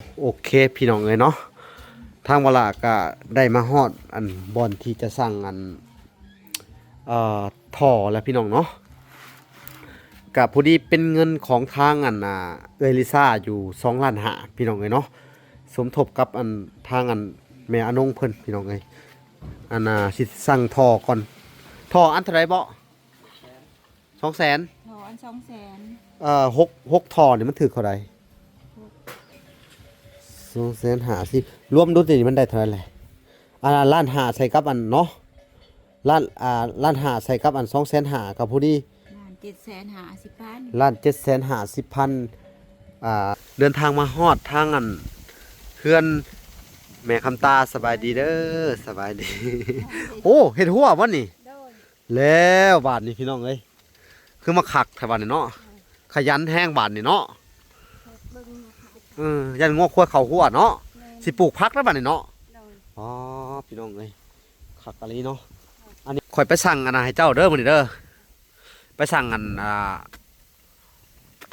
ໂອເຄພີ່ນ້ອງເອີຍເນາະ, ທາງວາລາກະໄດ້ມາຮອດອັນບ່ອນທີ່ຈະສັ່ງອັນ ເອີ ທໍ່ແລ້ວພີ່ນ້ອງເນາະ. ກະພໍດີເປັນເງິນຂອງທາງອັນ ອ່າ ເອື້ອຍລິຊາຢູ່ສອງລ້ານຫ້າພີ່ນ້ອງເອີຍເນາະ, ສົມທົບກັບອັນທາງອັນແມ່ອານົງເພິ່ນພີ່ນ້ອງເອີຍ. ອັນ ອ່າ ຊິສັ່ງທໍ່ກ່ອນ, ທໍ່ອັນເທົ່າໃດເບາະ? ສອງແສນ. ທໍ່ອັນສອງແສນ. ເອີ ຫົກ ຫົກທໍ່ນີ້ມັນຖືກເທົ່າໃດ? ສອງແສນຫ້າສິບ ລວມດູຕິ ມັນໄດ້ເທົ່າໃດແຫຼະ? ອັນລ້ານຫ້າໃສ່ກັບອັນເນາະ, ລ້ານ ອ່າ ລ້ານຫ້າໃສ່ກັບອັນສອງແສນຫ້າກໍພໍດີ ລ້ານເຈັດແສນຫ້າສິບພັນ. ລ້ານເຈັດແສນຫ້າສິບພັນ. ອ່າ ເດີນທາງມາຮອດທາງອັນເຮືອນແມ່ຄຳຕາ. ສະບາຍດີເດີ. ສະບາຍດີ. ໂອ້ ເຮັດຮົ້ວບໍ່ນີ້? ໂດຍ. ແລ້ວບາດນີ້ພີ່ນ້ອງເອີຍ ຄືມາຄັກແທ້ບາດນີ້ເນາະ, ຂະຫຍັນແຮງບາດນີ້ເນາະ. ເອີ ຢ້ານງົວຄວາຍເຂົ້າຮົ້ວເນາະ. ແມ່ນ. ຊິປູກຜັກແລ້ວບາດນີ້ເນາະ. ໂດຍ. ອໍ ພີ່ນ້ອງເອີຍ ຄັກອີ່ຫຼີເນາະ. ອັນນີ້ຂ້ອຍໄປສັ່ງອັນນັ້ນໃຫ້ເຈົ້າເດີມື້ນີ້ເດີ, ໄປສັ່ງອັນ ອ່າ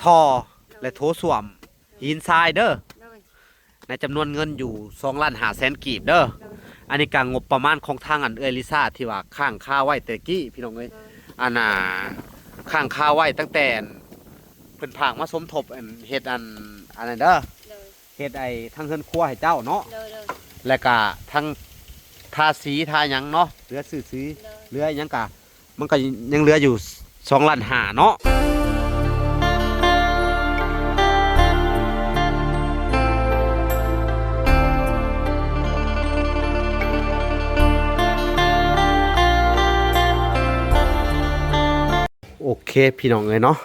ທໍ່ ແລະ ໂຖສ້ວມ ຫີນຊາຍເດີ. ໂດຍ. ໃນຈຳນວນເງິນຢູ່ສອງລ້ານຫ້າແສນກີບເດີ. ໂດຍ. ອັນນີ້ກະງົບປະມານຂອງທາງອັນເອື້ອຍລິຊາທີ່ວ່າຄ້າງຄາໄວ້ແຕ່ກີ້ພີ່ນ້ອງເອີຍ. ໂດຍ. ອັນນ່າ ຄ້າງຄາໄວ້ຕັ້ງແຕ່ອັນເພິ່ນຝາກມາສົມທົບອັນເຮັດອັນ ອັນນັ້ນເດີ. ໂດຍ. ເຮັດໄອ້ທັງເຮືອນຄົວໃຫ້ເຈົ້າເນາະ. ໂດຍ ໂດຍ. ແລ້ວກະທັງທາສີທາຫຍັງເນາະ, ເຫຼືອຊື້ສີ ໂດຍ ເຫຼືອຫຍັງກະ ມັນກໍຍັງເຫຼືອຢູ່ສອງລ້ານຫ້າເນາະ. ໂອເຄພີ່ນ້ອງເອີຍເນາະ,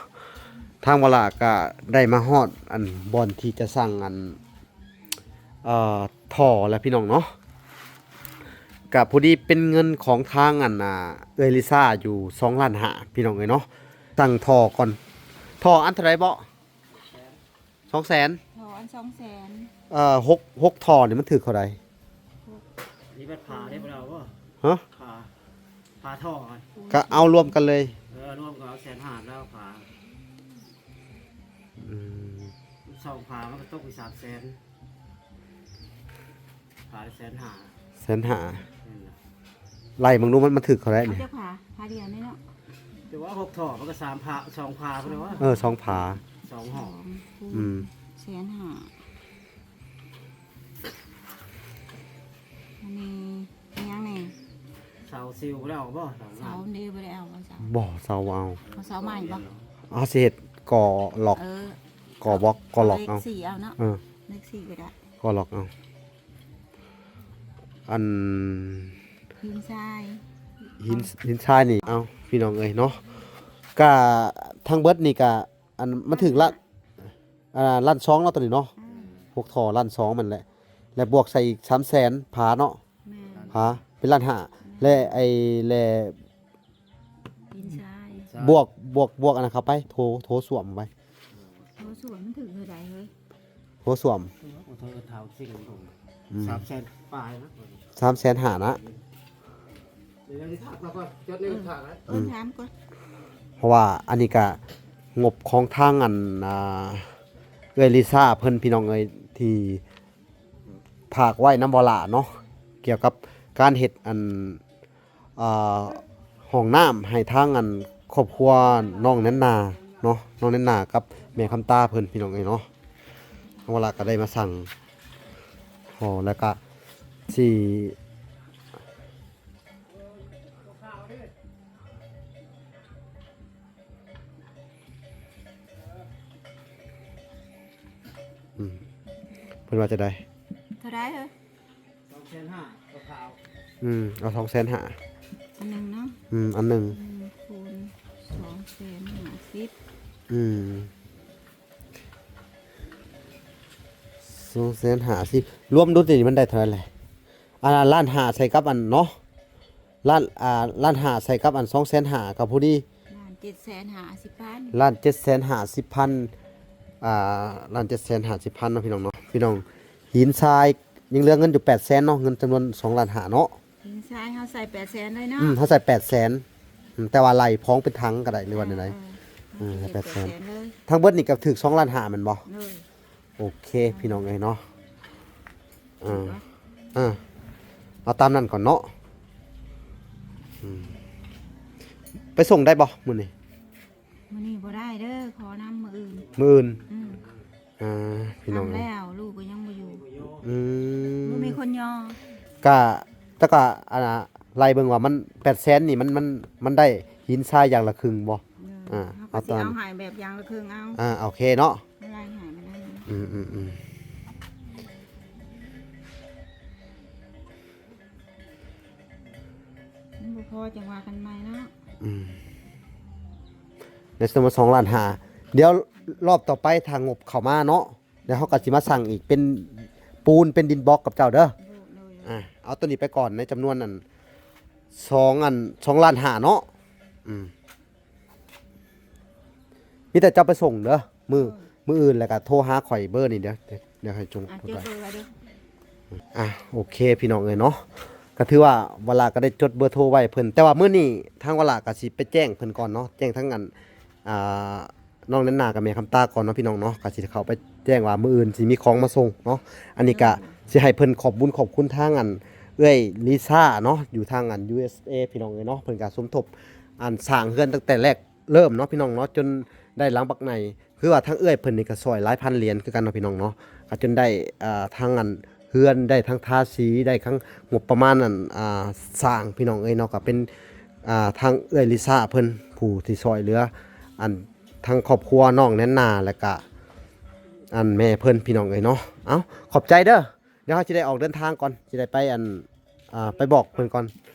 ທາງວາລາກະໄດ້ມາຮອດອັນບ່ອນທີ່ຈະສັ່ງອັນ ເອີ ທໍ່ແລ້ວພີ່ນ້ອງເນາະ. ກະພໍດີເປັນເງິນຂອງທາງອັນ ອ່າ ເອື້ອຍລິຊາຢູ່ສອງລ້ານຫ້າພີ່ນ້ອງເອີຍເນາະ. ສັ່ງທໍ່ກ່ອນ, ທໍ່ອັນເທົ່າໃດເບາະ? ສອງແສນ. ທໍ່ອັນສອງແສນ. ເອີ ຫົກ ຫົກທໍ່ນີ້ມັນຖືກເທົ່າໃດ? ນີ້ບັດຝາໄດ້ບໍ່ໄດ້ເອົາບໍ່? ຮະ? ຝາ ຝາທໍ່ ກະເອົາລວມກັນເລີຍ. ເອີ ລວມກໍເອົາແສນຫ້າແລ້ວຝາ. ອືມ ສອງຝາມັນກໍຕົກຢູ່ສາມແສນ. ຝາລະແສນຫ້າ. ແສນຫ້າ. ແມ່ນລະ. ໄລ່ເບິ່ງດູ ມັນ ມັນຖືກເທົ່າໃດນີ້? ເອົາຈັກຝາ? ຝາດຽວນີ້ເນາະ. ແຕ່ວ່າຫົກທໍ່ມັນກໍສາມຝາ ສອງຝາພຸ້ນແຫຼະວະ. ເອີ ສອງຝາ ສອງຫ້ອງ. ສອງຄູນ ອືມ ແສນຫ້າ. ອັນນີ້ ອີຫຍັງແດ່? ເສົາຊິວບໍ່ໄດ້ເອົາບໍ່? ເສົາ ເສົານີ້ບໍ່ໄດ້ເອົາບໍ່? ເສົາ ບໍ່ ເສົາບໍ່ເອົາ. ເອົາເສົາໃໝ່ບໍ່? ເຮົາຊິເຮັດກໍ່ລັອກ. ເອີ ກໍ່ບລັອກ ກໍ່ລັອກເອົາ. ເອົາເລກສີ່ເອົາເນາະ. ເອີ ເລກສີ່ກໍໄດ້. ກໍ່ລັອກເອົາ. ອັນ ຫີນຊາຍ ຫີນ ຫີນຊາຍນີ້ ເອົາ ພີ່ນ້ອງເອີຍເນາະ, ກະທັງເບິດນີ້ກະ ອັນມັນຖືກລະ ອ່າ ລ້ານສອງເນາະ ໂຕນີ້ເນາະ. ອືມ ຫົກທໍ່ລ້ານສອງແມ່ນແຫຼະ, ແລະບວກໃສ່ອີກສາມແສນ ຝາເນາະ. ແມ່ນ. ຝາເປັນລ້ານຫ້າ. ແມ່ນ. ແລະໄອ້ ແລະ ຫີນຊາຍ ບວກ ບວກ ບວກອັນນັ້ນເຂົ້າໄປ ໂຖ ໂຖສ້ວມໄປ. ໂຖສ້ວມມັນຖືກເທົ່າໃດເຮີ້ຍ? ໂຖສ້ວມ ໂອ້ ເທົ່າ ເທົ່າສິ່ງ ອືມ ສາມແສນປາຍນະ. ສາມແສນຫ້ານະ. ເອີ ຖາມກ່ອນ ເອີ ຖາມກ່ອນ. ເພາະວ່າອັນນີ້ກະງົບຂອງທາງອັນ ອ່າ ເອື້ອຍລິຊາເພິ່ນ ພີ່ນ້ອງເອີຍ ທີ່ຝາກໄວ້ນຳວາລາເນາະ, ກ່ຽວກັບການເຮັດອັນ ອ່າ ຫ້ອງນ້ຳໃຫ້ທາງອັນຄອບຄົວນ້ອງແນນນາເນາະ, ນ້ອງແນນນາກັບແມ່ຄຳຕາເພິ່ນ ພີ່ນ້ອງເອີຍເນາະ. ທາງວາລາກໍໄດ້ມາສັ່ງ ອໍ ແລ້ວກໍຊິ ອືມ ເພິ່ນວ່າຈະໄດ້ ເທົ່າໃດເຮີ້ຍ? ສອງແສນຫ້າ ຂາວໆ. ອືມ ເອົາສອງແສນຫ້າ ອັນໜຶ່ງເນາະ. ອືມ ອັນໜຶ່ງ ໜຶ່ງຄູນສອງແສນຫ້າສິບ. ອືມ ສອງແສນຫ້າສິບ ລວມດູຕິ ມັນໄດ້ເທົ່າໃດແຫຼະ? ອັນລ້ານຫ້າໃສ່ກັບອັນເນາະ ລ້ານ ອ່າ ລ້ານຫ້າໃສ່ກັບອັນສອງແສນຫ້າກໍພໍດີ ລ້ານເຈັດແສນຫ້າສິບພັນ. ລ້ານເຈັດແສນຫ້າສິບພັນ ອ່າ ລ້ານເຈັດແສນຫ້າສິບພັນເນາະ ພີ່ນ້ອງເນາະ. ພີ່ນ້ອງ ຫີນຊາຍຍັງເຫຼືອເງິນຢູ່ແປດແສນເນາະ, ເງິນຈຳນວນສອງລ້ານຫ້າເນາະ. ຫີນຊາຍເຮົາໃສ່ແປດແສນເລີຍເນາະ. ອືມ ເຮົາໃສ່ແປດແສນ. ອືມ ແຕ່ວ່າໄລ່ພອງເປັນຖັງກໍໄດ້ ຫຼືວ່າແນວໃດ? ເອີ ເອີ ໃສ່ແປດແສນເລີຍ. ທັງເບິດນີ້ກໍຖືກສອງລ້ານຫ້າແມ່ນບໍ່? ໂດຍ. ໂອເຄ ພີ່ນ້ອງເອີຍເນາະ, ອ່າ ເອົາຕາມນັ້ນກ່ອນເນາະ. ອືມ ໄປສົ່ງໄດ້ບໍ່ມື້ນີ້? ມື້ນີ້ບໍ່ໄດ້ເດີ ຂໍນຳມື້ອື່ນ. ມື້ອື່ນ. ອືມ ອ່າ ພີ່ນ້ອງເອີຍ ແລ້ວລູກກໍຍັງບໍ່ຢູ່. ອືມ ບໍ່ມີຄົນຍໍ ກະ ແຕ່ກະ ອັນນ່າ ໄລ່ເບິ່ງວ່າມັນ ແປດແສນນີ້ ມັນ ມັນ ມັນໄດ້ຫີນຊາຍຢ່າງລະເຄິ່ງບໍ່? ເອີ ອ່າ ເຮົາກໍຊິເອົາໃຫ້ແບບຢ່າງລະເຄິ່ງເອົາ. ອ່າ ໂອເຄເນາະ ໄລ່ໃຫ້ມັນໄດ້. ອືມໆໆ ມັນບໍ່ພໍຈັ່ງວ່າກັນໃໝ່ເນາະ. ອືມ ໃນຈຳນວນສອງລ້ານຫ້າ ດຽວລອບຕໍ່ໄປຖ້າງົບເຂົ້າມາເນາະ ແລ້ວເຮົາກໍຊິມາສັ່ງອີກ ເປັນປູນ ເປັນດິນບລັອກກັບເຈົ້າເດີ. ໂດຍ ໂດຍ ອ່າ ເອົາໂຕນີ້ໄປກ່ອນ ໃນຈຳນວນອັນ ສອງ ອັນ ສອງລ້ານຫ້າເນາະ. ອືມ ມີແຕ່ເຈົ້າໄປສົ່ງເດີ ມື້ ເອີ ມື້ອື່ນ ແລ້ວກໍໂທຫາຂ້ອຍເບີນີ້ເດີ ດຽວໃຫ້ຈຸງ ອ່ະ ໂທໄປ. ອ່ະ ໂອເຄ ພີ່ນ້ອງເອີຍເນາະ ກໍຖືວ່າວາລາກໍໄດ້ຈົດເບີໂທໄວ້ເພິ່ນ ແຕ່ວ່າມື້ນີ້ທາງວາລາກໍຊິໄປແຈ້ງເພິ່ນກ່ອນເນາະ ແຈ້ງທັງອັນ ອ່າ ນ້ອງແນນາກັບແມ່ຄຳຕາກ່ອນເນາະ ພີ່ນ້ອງເນາະ ກໍຊິເຂົ້າໄປແຈ້ງວ່າມື້ອື່ນຊິມີຂອງມາສົ່ງເນາະ. ອັນນີ້ກໍ ໂດຍ ຊິໃຫ້ເພິ່ນຂອບບຸນຂອບຄຸນທາງອັນເອື້ອຍລິຊາເນາະ ຢູ່ທາງອັນ ຢູເອສເອ ພີ່ນ້ອງເອີຍເນາະ ເພິ່ນກໍສົມທົບອັນສ້າງເຮືອນຕັ້ງແຕ່ແລກເລີ່ມເນາະ ພີ່ນ້ອງເນາະ ຈົນໄດ້ຫຼັງບັກໃຫຍ່ ຄືວ່າທາງເອື້ອຍເພິ່ນນີ້ກໍຊ່ອຍຫຼາຍພັນຫຼຽນຄືກັນເນາະ ພີ່ນ້ອງເນາະ ກໍຈົນໄດ້ ອ່າ ທາງອັນເຮືອນ ໄດ້ທັງທາສີ ໄດ້ທັງງົບປະມານອັນ ອ່າ ສ້າງ ພີ່ນ້ອງເອີຍເນາະ ກໍເປັນ ອ່າ ທາງເອື້ອຍລິຊາເພິ່ນຜູ້ທີ່ຊ່ອຍເຫຼືອ ອັນ ທັງຄອບຄົວນ້ອງແນນນາ ແລ້ວກະ ອັນ ແມ່ເພິ່ນ ພີ່ນ້ອງເອີຍເນາະ. ເອົ້າ ຂອບໃຈເດີ ດຽວເຮົາຊິໄດ້ອອກເດີນທາງກ່ອນ ຊິໄດ້ໄປອັນ ອ່າ ໄປບອກເພິ່ນກ່ອນ.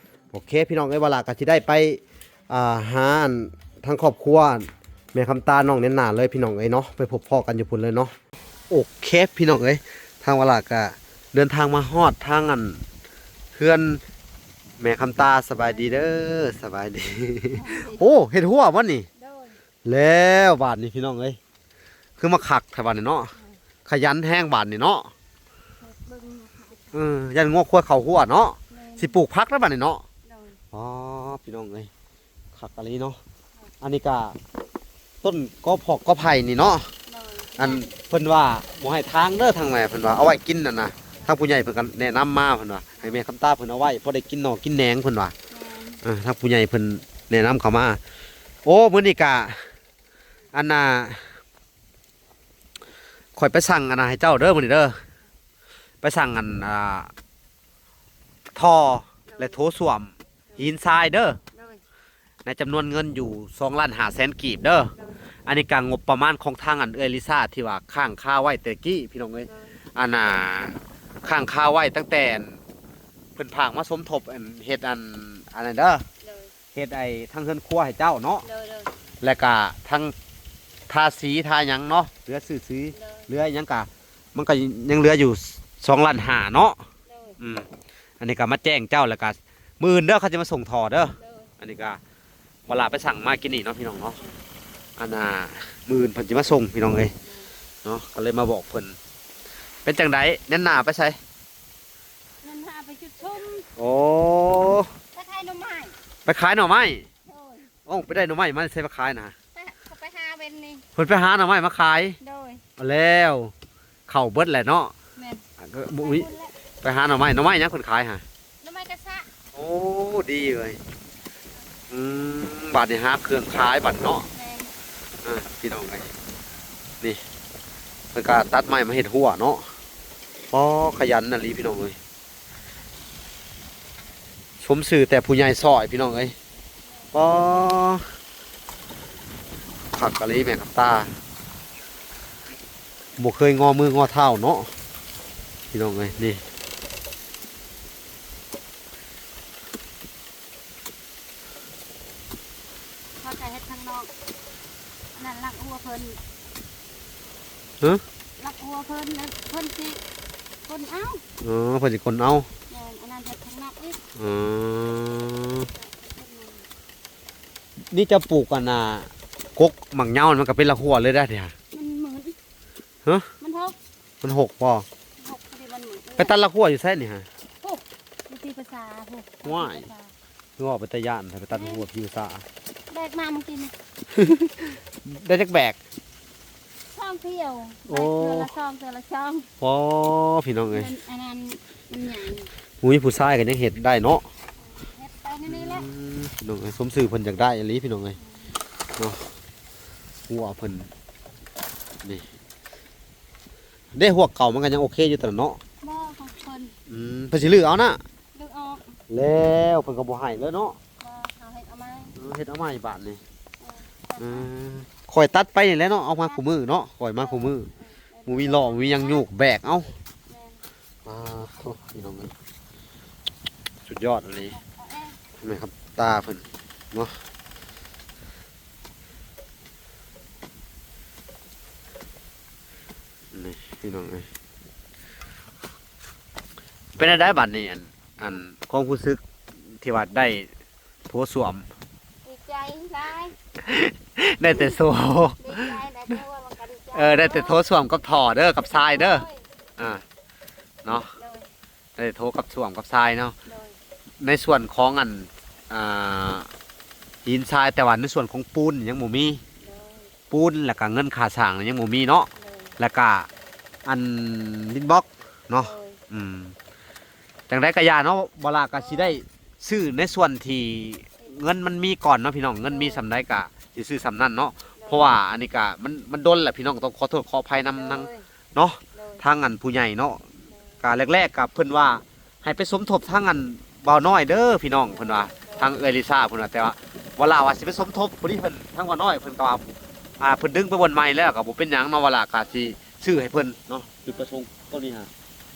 ໂອເຄ ພີ່ນ້ອງເອີຍ ວາລາກໍຊິໄດ້ໄປ ອ່າ ຫາອັນ ທາງຄອບຄົວແມ່ຄຳຕາ ນ້ອງແນນນາເລີຍ ພີ່ນ້ອງເອີຍເນາະ ໄປພົບພໍ້ກັນຢູ່ພຸ້ນເລີຍເນາະ. ໂອເຄ ພີ່ນ້ອງເອີຍ ທາງວາລາກໍເດີນທາງມາຮອດທາງອັນ ເຮືອນແມ່ຄຳຕາ. ສະບາຍດີເດີ ສະບາຍດີ. ໂອ້ ເຮັດຮົ້ວບໍ່ນີ້? ໂດຍ. ແລ້ວບາດນີ້ ພີ່ນ້ອງເອີຍ ຄືມາຄັກແທ້ບາດນີ້ເນາະ. ເອີ ຂະຫຍັນແຮງບາດນີ້ເນາະ. ເບິ່ງ ເອີ ຢ້ານງົວຄວາຍເຂົ້າຮົ້ວເນາະ. ແມ່ນ. ຊິປູກຜັກແລ້ວບາດນີ້ເນາະ. ໂດຍ. ອໍ ພີ່ນ້ອງເອີຍ ຄັກອີ່ຫຼີເນາະ. ໂດຍ. ອັນນີ້ກະຕົ້ນກໍພອກກໍໄຜ່ນີ້ເນາະ. ໂດຍ. ອັນເພິ່ນວ່າບໍ່ໃຫ້ທາງເດີ ທາງແມ່ເພິ່ນວ່າເອົາໄວ້ກິນນັ້ນນະ. ທາງຜູ້ໃຫຍ່ເພິ່ນກໍແນະນຳມາ ເພິ່ນວ່າໃຫ້ແມ່ຄຳຕາເພິ່ນເອົາໄວ້ ພໍໄດ້ກິນໜໍ່ກິນແໜງ ເພິ່ນວ່າ. ແມ່ນ. ເອີ ທາງຜູ້ໃຫຍ່ເພິ່ນແນະນຳເຂົ້າມາ. ໂອ້ ມື້ນີ້ກະ ອັນນ່າ ຂ້ອຍໄປສັ່ງອັນນ່າໃຫ້ເຈົ້າເດີມື້ນີ້ເດີ ໄປສັ່ງອັນ ອ່າ ທໍ່ ໂດຍ ແລະໂຖສ້ວມ ໂດຍ ຫີນຊາຍເດີ ໂດຍ ໃນຈຳນວນເງິນຢູ່ສອງລ້ານຫ້າແສນກີບເດີ. ໂດຍ. ອັນນີ້ກະງົບປະມານຂອງທາງອັນເອື້ອຍລິຊາທີ່ວ່າຄ້າງຄາໄວ້ແຕ່ກີ້ ພີ່ນ້ອງເອີຍ. ໂດຍ. ອັນນ່າ ຄ້າງຄາໄວ້ຕັ້ງແຕ່ເພິ່ນພາກມາສົມທົບອັນເຮັດອັນ ອັນນັ້ນເດີ. ໂດຍ. ເຮັດໄອ້ທັງເຮືອນຄົວໃຫ້ເຈົ້າເນາະ. ໂດຍໆ. ແລ້ວກະທັງທາສີທາຫຍັງເນາະ ເຫຼືອຊື້ສີ ໂດຍ ເຫຼືອຫຍັງກະ ມັນກະຍັງເຫຼືອຢູ່ສອງລ້ານຫ້າເນາະ. ໂດຍ. ອືມ ອັນນີ້ກະມາແຈ້ງເຈົ້າ ແລ້ວກະມື້ອື່ນເດີ ເຂົາຈະມາສົ່ງທໍ່ເດີ. ໂດຍ. ອັນນີ້ກະເວລາໄປສັ່ງມາກິນນີ້ເນາະ ພີ່ນ້ອງເນາະ. ອັນນ່າ ມື້ອື່ນເພິ່ນຈະມາສົ່ງ ພີ່ນ້ອງເອີຍ ໂດຍ ເນາະ ກະເລີຍມາບອກເພິ່ນ. ເປັນຈັ່ງໃດ ແນນນາໄປໃສ? ແນນນາໄປຈຸດຊຸມ. ໂອ້ ໄປຂາຍໜໍ່ໄມ້. ໄປຂາຍໜໍ່ໄມ້. ໂດຍ. ເອົ້າ ໄປໄດ້ໜໍ່ໄມ້ມາໃສມາຂາຍນະ? ໄປ ເຂົາໄປຫາເວັນນີ້ ເພິ່ນໄປຫາໜໍ່ໄມ້ມາຂາຍ. ໂດຍ. ເອົາແລ້ວ ເຂົ້າເບິດແຫຼະເນາະ. ແມ່ນ. ອ່ະ ກໍບໍ່ມີ ໄປຫາໜໍ່ໄມ້. ໜໍ່ໄມ້ຫຍັງເພິ່ນຂາຍຫະ? ໜໍ່ໄມ້ກະຊະ. ໂອ້ ດີເລີຍ. ອືມ ບາດນີ້ຫາເຄື່ອງຂາຍບາດເນາະ. ແມ່ນ. ເອີ ພີ່ນ້ອງເອີຍ ນີ້ ເພິ່ນກະຕັດໄມ້ມາເຮັດຮົ້ວເນາະ. ອໍ ຂະຫຍັນອີ່ຫຼີ ພີ່ນ້ອງເອີຍ. ສົມຊື່ແຕ່ຜູ້ໃຫຍ່ຊ່ອຍ ພີ່ນ້ອງເອີຍ. ປາ ຄັກອີ່ຫຼີແມ່ຄຳຕາ ບໍ່ເຄີຍງໍມືງໍເທົ້າເນາະ ພີ່ນ້ອງເອີຍ. ນີ້ ເຂົາຈະເຮັດທາງນອກ ອັນນັ້ນລັກຫົວເພິ່ນ. ຮະ? ລັກຫົວເພິ່ນ ແລ້ວເພິ່ນຊິກົນເອົາ. ອໍ ເພິ່ນຊິກົນເອົາ. ແມ່ນ. ອັນນັ້ນເຮັດທາງນອກອີກ. ອໍ ນີ້ເຈົ້າປູກອັນນ່າ ກົກໝາກເຍົາ ມັນກໍເປັນລັກຫົວເລີຍໄດ໋. ມັນໝືນ. ຮະ? ມັນຫົກ. ມັນຫົກບໍ່? ຫົກ ພໍດີມັນໝືນ. ໄປຕັດລັກຫົວຢູ່ໃສນີ້ຫະ? ໂອ້ ຢູ່ທີ່ປາສາພຸ້ນ. ວ້າຍ ຄືວ່າເປັນຕາຢ້ານແທ້ ໄປຕັດຫົວຜິວສາ. ແບກມາມື້ກີ້ນີ້. ໄດ້ຈັກແບກ? ສອງ ທ່ຽວ ໂອ້ ໄປເທື່ອລະສອງ ເທື່ອລະສອງ ອໍ ພີ່ນ້ອງເອີຍ ມັນອັນນັ້ນ ມັນຫຍັງ ບໍ່ມີຜູ້ຊາຍກໍຍັງເຮັດໄດ້ເນາະ ເຮັດໄປແນວນີ້ແຫຼະ ອືມ ພີ່ນ້ອງເອີຍ ສົມຊື່ເພິ່ນຢາກໄດ້ອີ່ຫຼີ ພີ່ນ້ອງເອີຍ ເນາະ ຫົວເພິ່ນ ນີ້ ເດ້ ຫົວເກົ່າມັນກໍຍັງໂອເຄຢູ່ຕະເນາະ ບໍ່ ຂອງເພິ່ນ ອືມ ເພິ່ນຊິຮື້ເອົານະ ດຶງອອກ ແລ້ວເພິ່ນກໍບໍ່ໃຫ້ເລີຍເນາະ ບໍ່ ເຮົາເຮັດເອົາໃໝ່ ເອີ ເຮັດເອົາໃໝ່ບາດນີ້ ເອີ ເອີ ຂ້ອຍຕັດໄປນີ້ແຫຼະເນາະ ເອົາມາ ຕັດ ຄູ່ມື້ເນາະ ຂ້ອຍມາ ເອີ ຄູ່ມື້ ເອີ ບໍ່ມີລໍ້ ບໍ່ມີຫຍັງ ແບກ ໂຍກແບກເອົາ ແມ່ນ ອ່າ ໂອ້ ພີ່ນ້ອງເອີຍ ສຸດຍອດອີ່ຫຼີ ເອົາເອງ ແມ່ນຄັບ ຕາເພິ່ນເນາະ ນີ້ ພີ່ນ້ອງເອີຍ ເປັນແນວໃດບັດນີ້ ອັນ ອັນ ຄວາມຮູ້ສຶກທີ່ວ່າໄດ້ໂຖສ້ວມ ດີໃຈຫຼາຍ ໄດ້ແຕ່ໂຊ ດີໃຈ ໄດ້ແຕ່ຫົວມັນກໍດີໃຈ ເອີ ໄດ້ແຕ່ໂຖສ້ວມກັບທໍ່ເດີ ກັບຊາຍເດີ ໂດຍ ອ່າ ເນາະ ໂດຍ ໄດ້ໂຖກັບສ້ວມກັບຊາຍເນາະ ໂດຍ ໃນສ່ວນຂອງອັນ ອ່າ ຫີນຊາຍ ແຕ່ວ່າໃນສ່ວນຂອງປູນຍັງບໍ່ມີ ໂດຍ ປູນ ແລ້ວກະເງິນຄ່າສ້າງຍັງບໍ່ມີເນາະ ໂດຍ ແລ້ວກະອັນດິນບລັອກເນາະ ໂດຍ ອືມ ຈັ່ງໃດກໍຢ່າເນາະ ບໍ່ຫຼ້າກໍຊິໄດ້ຊື້ໃນສ່ວນທີ່ເງິນມັນມີກ່ອນເນາະພີ່ນ້ອງ ເງິນມີສ່ຳໃດກໍຊິຊື້ສ່ຳນັ້ນເນາະ ໂດຍ ເພາະວ່າອັນນີ້ກໍມັນ ມັນດົນແຫຼະພີ່ນ້ອງ ຕ້ອງຂໍໂທດຂໍອະໄພນຳ ໂດຍ ທາງ ເນາະ ໂດຍ ທາງອັນຜູ້ໃຫຍ່ເນາະ ໂດຍ ກະແລກໆ ກະເພິ່ນວ່າໃຫ້ໄປສົມທົບທາງອັນບ່າວນ້ອຍເດີພີ່ນ້ອງ ເພິ່ນວ່າ ໂດຍ ທາງເອື້ອຍລິຊາເພິ່ນວ່າ ແຕ່ວ່າ ວາລາວ່າຊິໄປສົມທົບ ພໍດີເພິ່ນ ທາງບ່າວນ້ອຍເພິ່ນກໍວ່າ ອ່າ ເພິ່ນດຶງໄປບ່ອນໃໝ່ແລ້ວ ກໍບໍ່ເປັນຫຍັງເນາະ ວາລາກໍຊິຊື້ໃຫ້ເພິ່ນເນາະ ຈຸດປະສົງຕົວນີ້ຫາ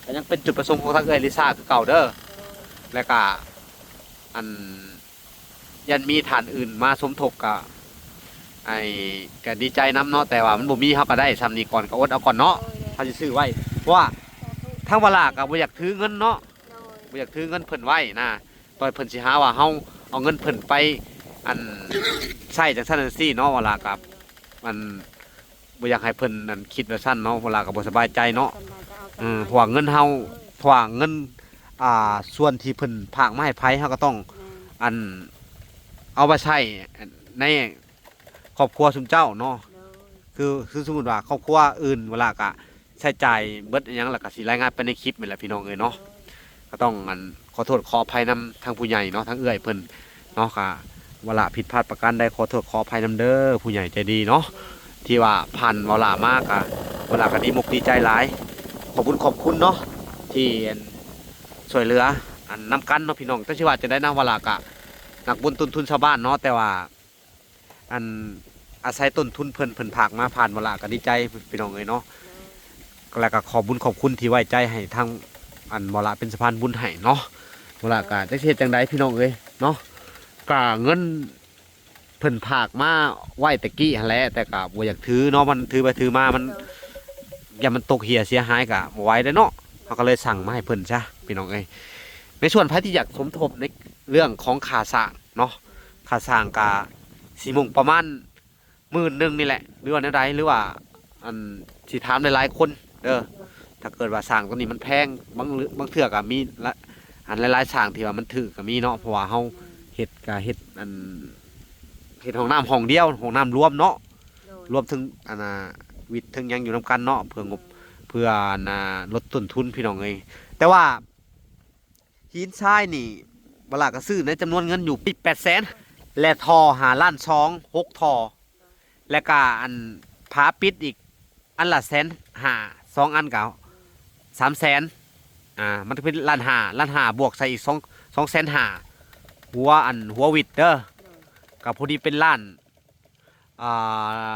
ກໍຍັງເປັນຈຸດປະສົງຂອງທາງເອື້ອຍລິຊາຄືເກົ່າເດີ ໂດຍ ແລ້ວກໍອັນ ຢ້ານມີທ່ານອື່ນມາສົມທົບກໍ ໄອ້ ກໍດີໃຈນຳເນາະ ແຕ່ວ່າມັນບໍ່ມີ ເຮົາກໍໄດ້ສ່ຳນີ້ກ່ອນ ກໍອົດເອົາກ່ອນເນາະ ໂດຍ ເຮົາຊິຊື້ໄວ້ ເພາະວ່າ ສາທຸ ທາງວາລາກໍບໍ່ຢາກຖືເງິນເນາະ ໂດຍ ບໍ່ຢາກຖືເງິນເພິ່ນໄວ້ນະ ຕໍ່ໃຫ້ເພິ່ນຊິຫາວ່າເຮົາເອົາເງິນເພິ່ນໄປ ອັນ ໃຊ້ຈັ່ງຊັ້ນຈັ່ງຊີ້ເນາະ ວາລາກໍ ອັນ ບໍ່ຢາກໃຫ້ເພິ່ນ ອັນ ຄິດວ່າຊັ້ນເນາະ ວາລາກໍບໍ່ສະບາຍໃຈເນາະ ສ່ວນຫຼາຍກໍເອົາ ເອີ ສະບາຍ ເພາະວ່າເງິນເຮົາ ເອີ ເພາະວ່າເງິນ ອ່າ ສ່ວນທີ່ເພິ່ນຝາກມາໃຫ້ໃຜ ເຮົາກໍຕ້ອງ ແມ່ນ ອັນ ເອົາໄປໃຊ້ໃນຄອບຄົວຊຸມເຈົ້າເນາະ ໂດຍ ຄື ຄືສົມມຸດວ່າຄອບຄົວອື່ນ ວາລາກໍໃຊ້ຈ່າຍເບິດອີ່ຫຍັງ ແລ້ວກໍຊິລາຍງານໄປໃນຄລິບນີ້ແຫຼະ ພີ່ນ້ອງເອີຍເນາະ ໂດຍ ກໍຕ້ອງ ອັນ ຂໍໂທດຂໍອະໄພນຳທາງຜູ້ໃຫຍ່ເນາະ ທາງເອື້ອຍເພິ່ນເນາະ ກໍວາລາຜິດພາດປະການໃດ ຂໍໂທດຂໍອະໄພນຳເດີ ຜູ້ໃຫຍ່ໃຈດີເນາະ ໂດຍ ທີ່ວ່າຜ່ານວາລາມາ ກໍວາລາກໍດີມົກດີໃຈຫຼາຍ ຂອບຄຸນຂອບຄຸນເນາະ ທີ່ ອັນ ຊ່ວຍເຫຼືອ ອັນ ນຳກັນເນາະ ພີ່ນ້ອງ ແຕ່ຊິວ່າຈັ່ງໃດນະ ວາລາກໍນັບບົນຕົ້ນທຶນຊາວບ້ານເນາະ ແຕ່ວ່າ ອັນ ອາໄສຕົ້ນທຶນເພິ່ນ ເພິ່ນຝາກມາຜ່ານວາລາ ກໍດີໃຈ ພີ່ນ້ອງເອີຍເນາະ ແລ້ວກໍຂອບບຸນຂອບຄຸນທີ່ໄວ້ໃຈໃຫ້ທາງ ອັນ ວາລາເປັນສະພານບຸນໃຫ້ເນາະ ວາລາກໍຈັກຊິເຮັດຈັ່ງໃດ ພີ່ນ້ອງເອີຍເນາະ ກໍເງິນເພິ່ນຝາກມາໄວ້ແຕ່ກີ້ຫັ້ນແຫຼະ ແຕ່ກໍບໍ່ຢາກຖືເນາະ ມັນຖືໄປຖືມາມັນ ໂດຍ ຢ້ານມັນຕົກເຫຍເສຍຫາຍ ກໍບໍ່ໄຫວເດ້ເນາະ ເຮົາກໍເລີຍສັ່ງມາໃຫ້ເພິ່ນຊະ ພີ່ນ້ອງເອີຍ ໃນສ່ວນໃຜທີ່ຢາກສົມທົບໃນເລື່ອງຂອງຄ່າສ້າງເນາະ ຄ່າສ້າງກະຊິໝຸ່ງປະມານໝື່ນໜຶ່ງນີ້ແຫຼະ ຫຼືວ່າແນວໃດ ຫຼືວ່າ ອັນ ຊິຖາມຫຼາຍໆຄົນເດີ ຖ້າເກີດວ່າສ້າງຕົວນີ້ມັນແພງ ບາງ ບາງເທື່ອກໍມີລະ ອັນ ຫຼາຍໆສ້າງທີ່ວ່າມັນຖືກກໍມີເນາະ ເພາະວ່າເຮົາເຮັດ ກໍເຮັດ ອັນ ເຮັດຫ້ອງນ້ຳຫ້ອງດຽວ ຫ້ອງນ້ຳລວມເນາະ ໂດຍ ລວມເຖິງ ອັນນ່າ ວິດເຖິງຫຍັງຢູ່ນຳກັນເນາະ ເພື່ອງົບ ເພື່ອ ອັນນ່າ ລົດຕົ້ນທຶນ ພີ່ນ້ອງເອີຍ ແຕ່ວ່າ ຫີນຊາຍນີ້ ວາລາກໍຊື້ໃນຈຳນວນເງິນຢູ່ປິດແປດແສນ ແລະ ທໍ່ຫ້າລ້ານສອງ ຫົກທໍ່ ແລະກະອັນຝາປິດອີກອັນລະແສນຫ້າ ສອງອັນກໍສາມແສນ ອ່າ ມັນເປັນລ້ານຫ້າ ລ້ານຫ້າບວກໃສ່ອີກສອງ ສອງແສນຫ້າ ຫົວອັນຫົວວິດເດີ ກໍພໍດີເປັນລ້ານ ອ່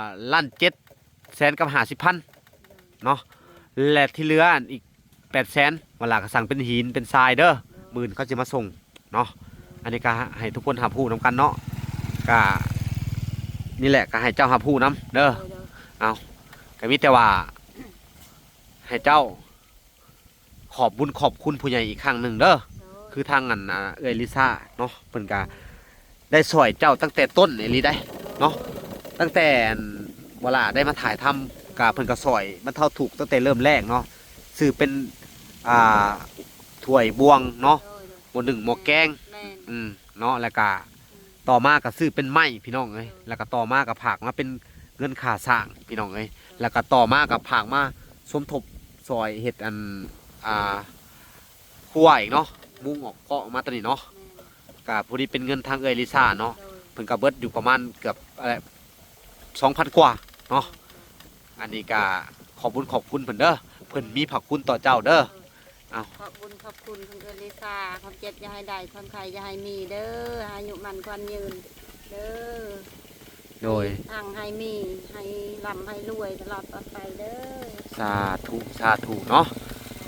າ ລ້ານເຈັດແສນກັບຫ້າສິບພັນເນາະ ແລະທີ່ເຫຼືອອັນອີກແປດແສນ ວາລາກໍສັ່ງເປັນຫີນເປັນຊາຍເດີ ມື້ອື່ນເຂົາຊິມາສົ່ງເນາະ ອັນນີ້ກໍໃຫ້ທຸກຄົນຮັບຮູ້ນຳກັນເນາະ ກໍນີ້ແຫຼະ ກໍໃຫ້ເຈົ້າຮັບຮູ້ນຳເດີ ໂດຍ ໂດຍ ເອົາ ກໍມີແຕ່ວ່າໃຫ້ເຈົ້າ ຂອບບຸນຂອບຄຸນຜູ້ໃຫຍ່ອີກຄັ້ງໜຶ່ງເດີ ໂດຍ ຄືທາງອັນ ອ່າ ເອື້ອຍລິຊາເນາະ ເພິ່ນກະໄດ້ຊ່ອຍເຈົ້າຕັ້ງແຕ່ຕົ້ນອີ່ຫຼີໃດ໋ເນາະ ຕັ້ງແຕ່ອັນ ເວລາໄດ້ມາຖ່າຍທຳ ກະເພິ່ນກະຊ່ອຍບັນເທົາທຸກຕັ້ງແຕ່ເລີ່ມແລກເນາະ ຊື້ເປັນ ອ່າ ຖ້ວຍບ່ວງເນາະ ໂດຍ ໂດຍ ໝໍ້ໜຶ້ງໝໍ້ແກງ ແມ່ນ ອືມ ເນາະ ແລ້ວກະ ອືມ ຕໍ່ມາກໍຊື້ເປັນໄມ້ພີ່ນ້ອງເອີຍ ແລ້ວກໍຕໍ່ມາກໍຝາກມາເປັນ ເງິນຄ່າສ້າງພີ່ນ້ອງເອີຍ ແລ້ວກໍຕໍ່ມາກໍຝາກມາສົມທົບຊ່ອຍເຮັດອັນ ອ່າ ຄົວອີກເນາະ ມຸງອອກເກາະອອກມາຕົວນີ້ເນາະ ກໍພໍດີເປັນເງິນທາງເອື້ອຍລິຊາເນາະ ໂດຍ ເພິ່ນກໍເບິດຢູ່ປະມານເກືອບ ເອີ ສອງພັນກວ່າເນາະ ອັນນີ້ກໍຂອບບຸນຂອບຄຸນເພິ່ນເດີ ເພິ່ນມີພະຄຸນຕໍ່ເຈົ້າເດີ. ເອົາ ຂອບບຸນຂອບຄຸນເພິ່ນເອີຍລິຊາ ຄວາມເຈັບຢ່າໃຫ້ໄດ້ ຄວາມໄຂ້ຢ່າໃຫ້ມີເດີ ອາຍຸໝັ້ນຂວັນຍືນເດີ ໂດຍ ຮັ່ງໃຫ້ມີ ໃຫ້ລ່ຳໃຫ້ລວຍຕະຫຼອດຕອນໄປເດີ ສາທຸ ສາທຸເນາະ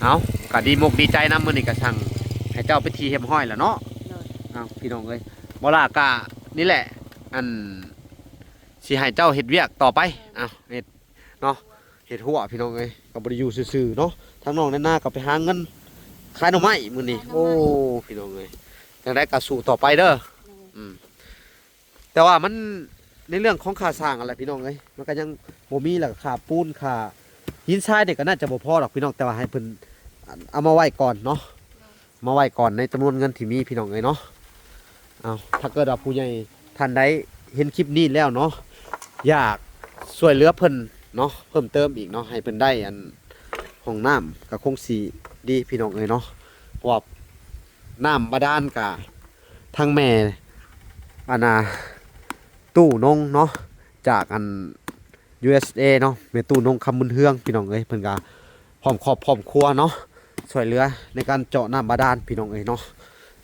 ເອົາ ກະດີມົກດີໃຈນຳ ມື້ນີ້ກະສັ່ງໃຫ້ເຈົ້າເປັນທີ່ຮຽບຮ້ອຍແລ້ວເນາະ ໂດຍ ເອົາ ພີ່ນ້ອງເອີຍ ບໍ່ລະກະນີ້ແຫຼະ ອັນ ຊິໃຫ້ເຈົ້າເຮັດວຽກຕໍ່ໄປ ເອົາ ເຮັດ ເນາະ ເຮັດຮົ້ວພີ່ນ້ອງເອີຍ ກໍບໍ່ໄດ້ຢູ່ຊື່ໆເນາະ ທາງນ້ອງນານາກໍໄປຫາເງິນຂາຍໜໍ່ໄມ້ມື້ນີ້ ຂາຍໜໍ່ໄມ້ ໂອ້ ພີ່ນ້ອງເອີຍ ຈັ່ງໃດກໍສູ້ຕໍ່ໄປເດີ ໂດຍ ອືມ ແຕ່ວ່າມັນໃນເລື່ອງຂອງຄ່າສ້າງຫັ້ນແຫຼະພີ່ນ້ອງເອີຍ ມັນກໍຍັງບໍ່ມີ ແລ້ວກໍຄ່າປູນຄ່າຫີນຊາຍນີ້ກໍໜ້າຈະບໍ່ພໍດອກພີ່ນ້ອງ ແຕ່ວ່າໃຫ້ເພິ່ນເອົາມາໄວ້ກ່ອນເນາະ ມາໄວ້ກ່ອນໃນຈຳນວນເງິນທີ່ມີພີ່ນ້ອງເອີຍເນາະ ເອົາ ຖ້າເກີດວ່າຜູ້ໃຫຍ່ທ່ານໃດເຫັນຄລິບນີ້ແລ້ວເນາະ ຢາກຊ່ວຍເຫຼືອເພິ່ນເນາະ ເພີ່ມເຕີມອີກເນາະ ໃຫ້ເພິ່ນໄດ້ອັນຫ້ອງນ້ຳ ກໍຄົງຊິດີພີ່ນ້ອງເອີຍເນາະ ເພາະວ່ານ້ຳບາດານກະທາງແມ່ ອັນນ່າ ຕູ້ນົງເນາະ ຈາກອັນ ຢູເອສເອ ເນາະ ແມ່ຕູ້ນົງ ຄຳບຸນເຮືອງ ພີ່ນ້ອງເອີຍ ເພິ່ນກະພ້ອມຄອບພ້ອມຄົວເນາະ ຊ່ວຍເຫຼືອໃນການເຈາະນ້ຳບາດານ ພີ່ນ້ອງເອີຍເນາະ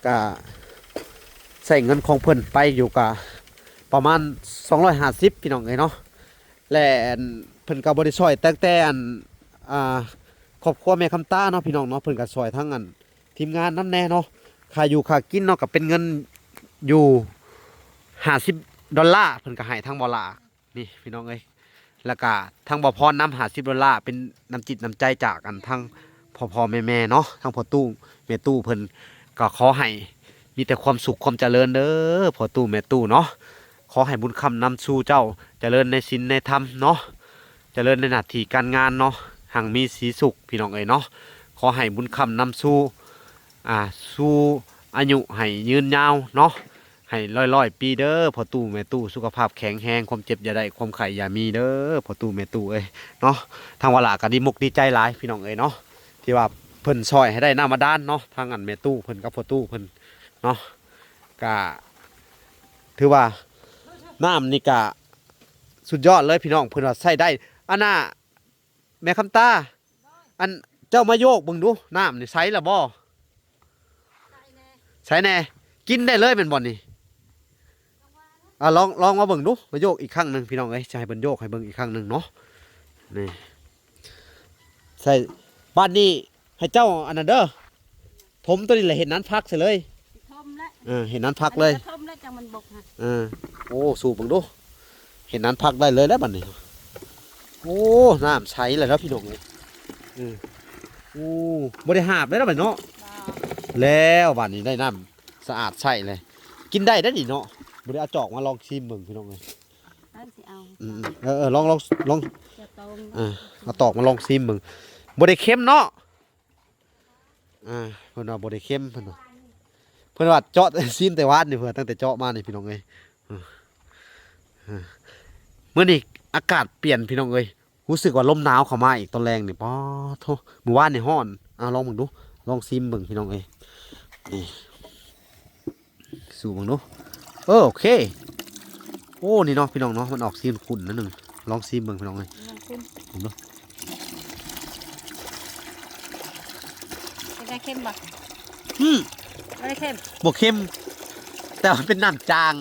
ກະໃຊ້ເງິນຂອງເພິ່ນໄປຢູ່ກະປະມານສອງຮ້ອຍຫ້າສິບ ພີ່ນ້ອງເອີຍເນາະ ແລະ ອັນ ເພິ່ນກະບໍ່ໄດ້ຊ່ວຍຕັ້ງແຕ່ອັນ ອ່າ ຄອບຄົວແມ່ຄຳຕາເນາະ ພີ່ນ້ອງເນາະ ເພິ່ນກະຊ່ວຍທັງອັນ ທີມງານນຳແດ່ເນາະ ຄ່າຢູ່ຄ່າກິນເນາະ ກໍເປັນເງິນຢູ່ຫ້າສິບດອນລາ ເພິ່ນກໍໃຫ້ທາງບໍ່ຫຼ້າ ນີ້ພີ່ນ້ອງເອີຍ ແລ້ວກໍທາງບໍ່ພອນນຳຫ້າສິບດອນລາ ເປັນນ້ຳຈິດນ້ຳໃຈຈາກອັນທາງພໍ່ໆແມ່ໆເນາະ ທາງພໍ່ຕູ້ແມ່ຕູ້ເພິ່ນ ກໍຂໍໃຫ້ມີແຕ່ຄວາມສຸກຄວາມຈະເລີນເດີພໍ່ຕູ້ແມ່ຕູ້ເນາະ ຂໍໃຫ້ບຸນຄ້ຳນຳສູ່ເຈົ້າ ຈະເລີນໃນສິນໃນທຳເນາະ ຈະເລີນໃນໜ້າທີ່ການງານເນາະ ຮັ່ງມີສີສຸກ ພີ່ນ້ອງເອີຍເນາະ ຂໍໃຫ້ບຸນຄ້ຳນຳສູ່ ອ່າ ສູ່ອາຍຸໃຫ້ຍືນຍາວເນາະ ໃຫ້ຮ້ອຍໆປີເດີພໍ່ຕູ້ແມ່ຕູ້ ສຸຂະພາບແຂງແຮງ ຄວາມເຈັບຢ່າໄດ້ ຄວາມໄຂ້ຢ່າມີເດີພໍ່ຕູ້ແມ່ຕູ້ເອີຍເນາະ ທາງວາລາກໍດີມົກດີໃຈຫຼາຍ ພີ່ນ້ອງເອີຍເນາະ ທີ່ວ່າເພິ່ນຊ່ອຍໃຫ້ໄດ້ນ້ຳບາດານເນາະ ທາງອັນແມ່ຕູ້ເພິ່ນກັບພໍ່ຕູ້ເພິ່ນເນາະ ກະຖືວ່ານ້ຳນີ້ກະ ສຸດຍອດເລີຍພີ່ນ້ອງ ເພິ່ນວ່າໃຊ້ໄດ້ ອັນນ່າ ແມ່ຄຳຕາ ອັນ ເຈົ້າມາໂຍກເບິ່ງດູ ນ້ຳນີ້ໃສລະບໍ່? ໃສແດ່ ກິນໄດ້ເລີຍແມ່ນບໍ່ນີ້? ອ່າ ລອງ ລອງມາເບິ່ງດູ ມາໂຍກອີກຄັ້ງໜຶ່ງພີ່ນ້ອງເອີຍ ຈະໃຫ້ເພິ່ນໂຍກໃຫ້ເບິ່ງອີກຄັ້ງໜຶ່ງເນາະ ນີ້ ໃສ່ ບາດນີ້ໃຫ້ເຈົ້າອັນນັ້ນເດີ ຖົມຕົວນີ້ແຫຼະ ເຮັດນານຜັກໃສ່ເລີຍ ຊິຖົມແລ້ວ ເອີ ເຮັດນານຜັກເລີຍ ອັນນີ້ກໍຖົມແລ້ວ ຈັ່ງມັນບົກຫັ້ນ ເອີ ໂອ້ ສູບເບິ່ງດູ ເຮັດນານຜັກໄດ້ເລີຍແລ້ວບັດນີ້ ໂອ້ ນ້ຳໃສແລ້ວເນາະພີ່ນ້ອງເອີຍ ເອີ ໂອ້ ບໍ່ໄດ້ຫາບແລ້ວບັດເນາະ ແລ້ວບັດນີ້ໄດ້ນ້ຳສະອາດໃຊ້ເລີຍ ກິນໄດ້ເດ້ນີ້ເນາະ ບໍ່ໄດ້ເອົາຈອກມາລອງຊີມເບິ່ງພີ່ນ້ອງເອີຍ ເອີ ຊິເອົາ ອືມ ເອີ ເອີ ລອງ ລອງ ລອງ ຈະຕ້ອງ ເອີ ເອົາຕອກມາລອງຊີມເບິ່ງ ບໍ່ໄດ້ເຄັມເນາະ ອ່າ ເພິ່ນວ່າບໍ່ໄດ້ເຄັມ ເພິ່ນວ່າ ເພິ່ນວ່າເຈາະຊີມແຕ່ວານນີ້ ເພິ່ນ ຕັ້ງແຕ່ເຈາະມານີ້ພີ່ນ້ອງເອີຍ ເອີ ເອີ ມື້ນີ້ອາກາດປ່ຽນພີ່ນ້ອງເອີຍ ຮູ້ສຶກວ່າລົມໜາວເຂົ້າມາອີກຕອນແລງນີ້ ປາໂທ້ ມື້ວານນີ້ຮ້ອນ ເອົາລອງເບິ່ງດູ ລອງຊີມເບິ່ງພີ່ນ້ອງເອີຍ ນີ້ ສູບເບິ່ງດູ ເອີ ໂອເຄ ໂອ້ ນີ້ເນາະພີ່ນ້ອງເນາະ ມັນອອກສີຂຸ້ນໆໜ້ອຍໜຶ່ງ ລອງຊີມເບິ່ງພີ່ນ້ອງເອີຍ ລອງຊີມ ເບິ່ງດູ ເປັນໄງ ເຄັມບໍ່? ອືມ ບໍ່ໄດ້ເຄັມ ບໍ່ເຄັມ ແຕ່ວ່າເປັນນ້ຳຈາງ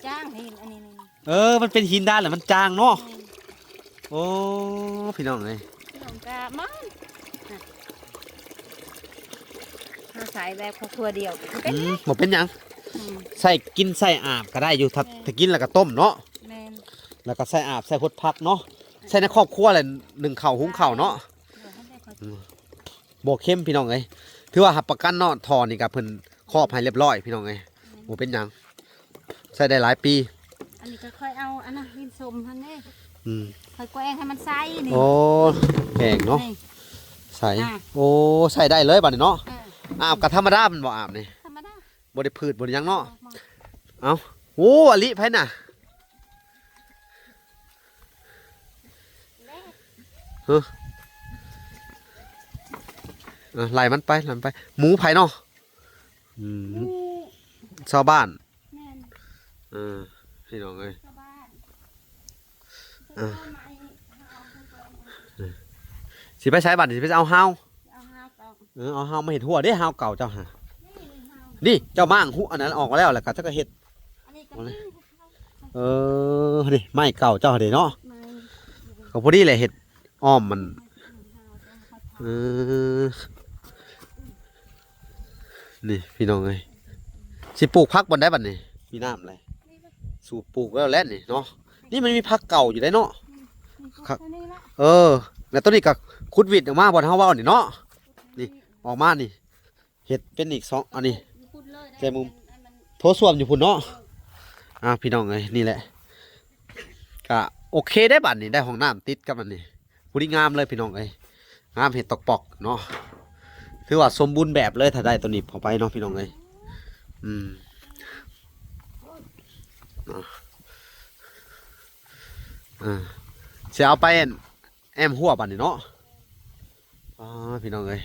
ຈາງ ເຫັນອັນນີ້ ເອີ ມັນເປັນຫີນດານແລ້ວມັນຈາງເນາະ ແມ່ນ ໂອ້ ພີ່ນ້ອງເອີຍ ພີ່ນ້ອງກະມາ ເຮົາໃຊ້ແບບຄອບຄົວດຽວ ບໍ່ເປັນ ອືມ ຫຍັງ ບໍ່ເປັນຫຍັງ ອືມ ໃສ່ກິນໃສ່ອາບກໍໄດ້ຢູ່ ຖ້າ ແມ່ນ ຖ້າກິນແລ້ວກໍຕົ້ມເນາະ ແມ່ນ ແລ້ວກໍໃສ່ອາບ ໃສ່ຫົດຜັກເນາະ ໃສ່ໃນຄອບຄົວແຫຼະ ໜຶ້ງເຂົ້າ ຫຸງເຂົ້າເນາະ ໂດຍ ອືມ ບໍ່ເຄັມພີ່ນ້ອງເອີຍ ຖືວ່າຮັບປະກັນເນາະ ທໍ່ນີ້ກໍເພິ່ນຄອບໃຫ້ຮຽບຮ້ອຍພີ່ນ້ອງເອີຍ ບໍ່ເປັນຫຍັງ ໃຊ້ໄດ້ຫຼາຍປີ ອັນນີ້ກໍຄ່ອຍເອົາອັນນັ້ນ ດິນສົມຫັ້ນເດ້ ອືມ ຄ່ອຍແກວ່ງໃຫ້ມັນໃສນີ້ ໂອ້ ແກວ່ງເນາະ ນີ້ ໃສ ອ່າ ໂອ້ ໃຊ້ໄດ້ເລີຍບັດນີ້ເນາະ ເອີ ອາບກໍທຳມະດາແມ່ນບໍ່ ອາບນີ້ ທຳມະດາ ບໍ່ໄດ້ຜືດບໍ່ໄດ້ຫຍັງເນາະ ບໍ່ ເອົ້າ ໂອ້ ອາລິ ໃຜນະ? ເອີ ເອີ ໄລ່ມັນໄປ ໄລ່ມັນໄປ. ໝູໃຜເນາະ? ອືມ ໝູຊາວບ້ານ. ແມ່ນ ເອີ ພີ່ນ້ອງເອີຍ ຊາວບ້ານ. ເອີ ເອີ ຊິໄປໃສບັດນີ້? ຊິໄປເອົາຮາວ? ເອົາຮາວເກົ່າ. ເອີ ເອົາຮາວມາເຮັດຮົ້ວເດ້ ຮາວເກົ່າເຈົ້າຫາ. ນີ້ຮາວ ນີ້ເຈົ້າມ້າງຮຸ ອັນນັ້ນອອກມາແລ້ວ ແລ້ວກໍເຈົ້າກໍເຮັດ ອັນນີ້ກໍມີ. ເອີ ນີ້ໄມ້ເກົ່າເຈົ້າເດ້ເນາະ. ໄມ້ ກໍພໍດີແຫຼະ ເຮັດອ້ອມມັນ. ເອີ ນີ້ພີ່ນ້ອງເອີຍ ຊິປູກຜັກບ່ອນໃດບັດນີ້? ມີນ້ຳແຫຼະ ສູບປູກແລ້ວແຫຼະນີ້ເນາະ. ນີ້ມັນມີຜັກເກົ່າຢູ່ໄດ໋ເນາະ. ອືມ ຄັກ ເອີ ແລ້ວຕົວນີ້ກໍຂຸດຫວິດອອກມາບ່ອນເຮົາເວົ້ານີ້ເນາະ. ນີ້ອອກມານີ້ ເຮັດເປັນອີກສອງອັນນີ້ ແຈມຸມ ໂຖສ້ວມຢູ່ພຸ້ນເນາະ. ເອີ ອ່າ ພີ່ນ້ອງເອີຍ ນີ້ແຫຼະ ກະໂອເຄໄດ໋ ບັດນີ້ໄດ້ຫ້ອງນ້ຳຕິດກັບອັນນີ້ ພໍດີງາມເລີຍພີ່ນ້ອງເອີຍ ງາມເຮັດຕອກປອກເນາະ. ຖືວ່າສົມບູນແບບເລີຍ ຖ້າໄດ້ຕົວນີ້ເຂົ້າໄປເນາະ ພີ່ນ້ອງເອີຍ. ອືມ ເນາະ ເອີ ຊິເອົາໄປ ແອ້ມຮົ້ວບັດນີ້ເນາະ. ອໍ ພີ່ນ້ອງເອີຍ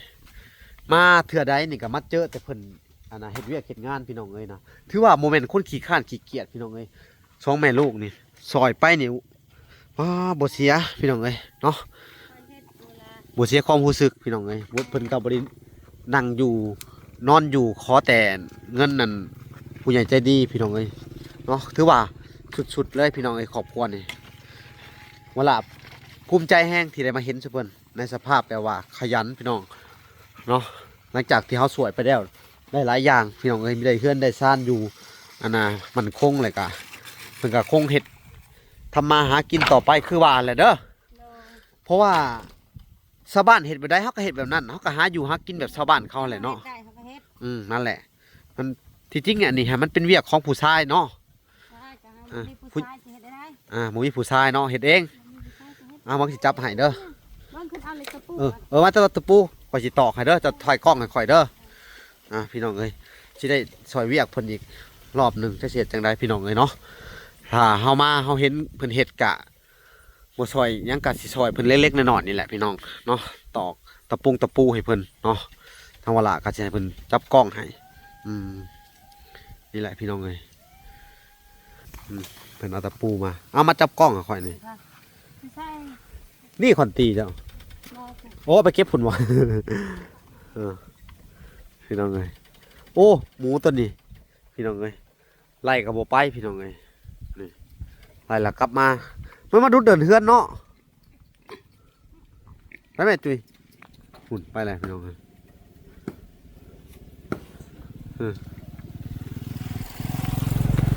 ມາເທື່ອໃດນີ້ກໍມາເຈີແຕ່ເພິ່ນ ອັນນ່າ ເຮັດວຽກເຮັດງານ ພີ່ນ້ອງເອີຍນະ. ຖືວ່າບໍ່ແມ່ນຄົນຂີ້ຄ້ານຂີ້ກຽດ ພີ່ນ້ອງເອີຍ ສອງແມ່ລູກນີ້ ຊ່ອຍໄປນີ້ ອໍ ບໍ່ເສຍ ພີ່ນ້ອງເອີຍເນາະ. ບໍ່ເສຍຄວາມຮູ້ສຶກ ພີ່ນ້ອງເອີຍ. ເພິ່ນກໍບໍ່ໄດ້ນັ່ງຢູ່ນອນຢູ່ ຂໍແຕ່ເງິນນັ້ນ ຜູ້ໃຫຍ່ໃຈດີ ພີ່ນ້ອງເອີຍເນາະ. ຖືວ່າສຸດໆເລີຍ ພີ່ນ້ອງເອີຍ ຄອບຄົວນີ້ ວະລະ ພູມໃຈແຮງທີ່ໄດ້ມາເຫັນຊຸເພິ່ນໃນສະພາບແບບວ່າຂະຫຍັນ ພີ່ນ້ອງເນາະ. ຫຼັງຈາກທີ່ເຮົາຊ່ວຍໄປແລ້ວ ໄດ້ຫຼາຍຢ່າງ ພີ່ນ້ອງເອີຍ ມີໄດ້ເຮືອນໄດ້ຊານຢູ່ ອັນນ່າ ໝັ້ນຄົງ ແລ້ວກະເພິ່ນກະຄົງເຮັດທຳມາຫາກິນຕໍ່ໄປ ຄືວ່າແຫຼະເດີ. ໂດຍ ເພາະວ່າຊາວບ້ານເຮັດແບບໃດ ເຮົາກໍເຮັດແບບນັ້ນ ເຮົາກໍຫາຢູ່ຫາກິນແບບຊາວບ້ານເຂົາແຫຼະເນາະ. ເຮັດໄດ້ເຮົາກໍເຮັດ. ອືມ ນັ້ນແຫຼະ ມັນ ທີ່ຈິງອັນນີ້ຫັ້ນ ມັນເປັນວຽກຂອງຜູ້ຊາຍເນາະ. ໃຊ່ ກໍ ອ່າ ບໍ່ມີຜູ້ຊາຍຊິເຮັດໄດ້. ອ່າ ບໍ່ມີຜູ້ຊາຍເນາະ ເຮັດເອງ. ບໍ່ມີຜູ້ຊາຍຊິເຮັດ. ອ່າ ມັນຊິຈັບໃຫ້ເດີ. ເບິ່ງຂຶ້ນເອົາເລັກຕະປູ. ເອີ ເອີ ມາແຕ່ຕະປູ ຂ້ອຍຊິຕອກໃຫ້ເດີ ເຈົ້າຖອຍກ້ອງໃຫ້ຂ້ອຍເດີ. ອ່າ ພີ່ນ້ອງເອີຍ ຊິໄດ້ຊ່ອຍວຽກເພິ່ນອີກລອບໜຶ່ງ ຈັກຊິເຮັດຈັ່ງໃດ ພີ່ນ້ອງເອີຍເນາະ. ຖ້າເຮົາມາ ເຮົາເຫັນເພິ່ນເຮັດກະ ບໍ່ຊ່ອຍຫຍັງ ກະຊິຊ່ອຍເພິ່ນເລັກໆນ້ອຍໆນີ້ແຫຼະ ພີ່ນ້ອງເນາະ ຕອກຕະປຸງຕະປູໃຫ້ເພິ່ນເນາະ. ທາງວາລະກໍຊິໃຫ້ເພິ່ນຈັບກ້ອງໃຫ້. ອືມ ນີ້ແຫຼະ ພີ່ນ້ອງເອີຍ. ອືມ ເພິ່ນເອົາຕະປູມາ ເອົາມາຈັບກ້ອງໃຫ້ຂ້ອຍນີ້. ບໍ່ໃສ່ ນີ້ຂ້ອຍຕີເຈົ້າ. ບໍ່ ໂອ້ ໄປເກັບພຸ້ນບໍ່? ເອີ ພີ່ນ້ອງເອີຍ ໂອ້ ໝູຕົວນີ້ ພີ່ນ້ອງເອີຍ. ໄລ່ກໍບໍ່ໄປ ພີ່ນ້ອງເອີຍ. ນີ້ ໄລ່ແລ້ວກັບມາ ມັນມາດຸດເດີ່ນເຮືອນເນາະ. ໄປແມ່ຕຸ້ຍ. ພຸ້ນໄປແລ້ວ ພີ່ນ້ອງເອີຍ. ເອີ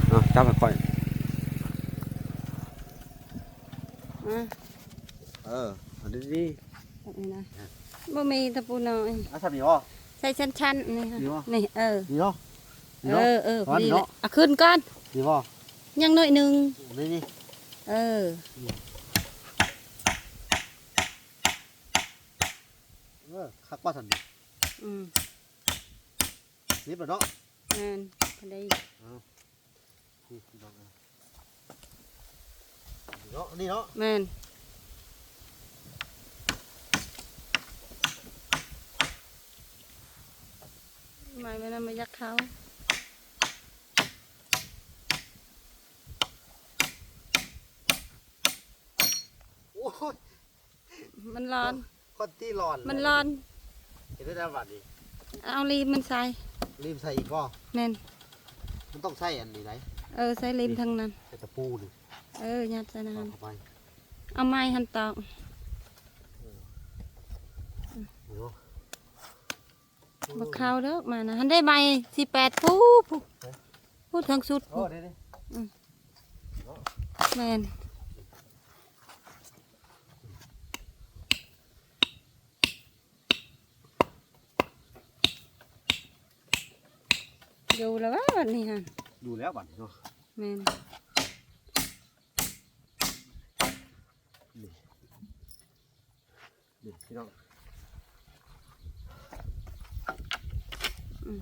ເອົາ ຈັບໃຫ້ຂ້ອຍ. ອືມ ເອີ ອັນນີ້ດີ ແບບນີ້ນະ. ອ່ະ ບໍ່ມີຕະປູນ້ອຍ. ເອົາ ສ່ຳນີ້ບໍ່? ໃສ່ຊັ້ນໆ ນີ້ ນີ້ບໍ່? ນີ້ ເອີ ນີ້ເນາະ. ນີ້ເນາະ ເອີ ເອີ ພໍດີແຫຼະ. ເອົາຂຶ້ນກ່ອນ. ນີ້ບໍ່? ຍັງໜ້ອຍໜຶ່ງ. ນີ້ ນີ້ ເອີ ເອີ ຄັກວ່າຊັ້ນນີ້. ອືມ ນີ້ບໍ່ເນາະ. ແມ່ນ ພໍດີ. ເອົາ ນີ້ພີ່ນ້ອງເອີຍ ນີ້ເນາະ ນີ້ເນາະ. ແມ່ນ ໄມ້ມັນນະ ບໍ່ຢາກເຂົ້າ. ໂອ້ຍ ມັນຮ້ອນ ຄົນທີ່ຮ້ອນ ມັນຮ້ອນ. ເຮັດໄດ້ແລ້ວບັດນີ້ ເອົາລີມມັນໃສ່. ລີມໃສ່ອີກບໍ່? ແມ່ນ ມັນຕ້ອງໃສ່ອັນນີ້ໄດ໋. ເອີ ໃສ່ລີມທາງນັ້ນ ໃສ່ຕະປູນີ້. ເອີ ຍັດໃສ່ນັ້ນ ເອົາໄມ້ຫັ້ນຕອກ. ເອີ ບໍ່ເຂົ້າດອກມານະ. ຫັ້ນໄດ້ໄມ້ສີ່ແປດ ຜູ້ ຜູ້ ຜູ້ເທິງສຸດ. ໂອ້ ນີ້ໆ ອືມ ແມ່ນ. ຢູ່ແລ້ວວະບັດນີ້ຫັ້ນ. ຢູ່ແລ້ວບັດນີ້ເນາະ. ແມ່ນ ນີ້ ນີ້ພີ່ນ້ອງ. ອືມ.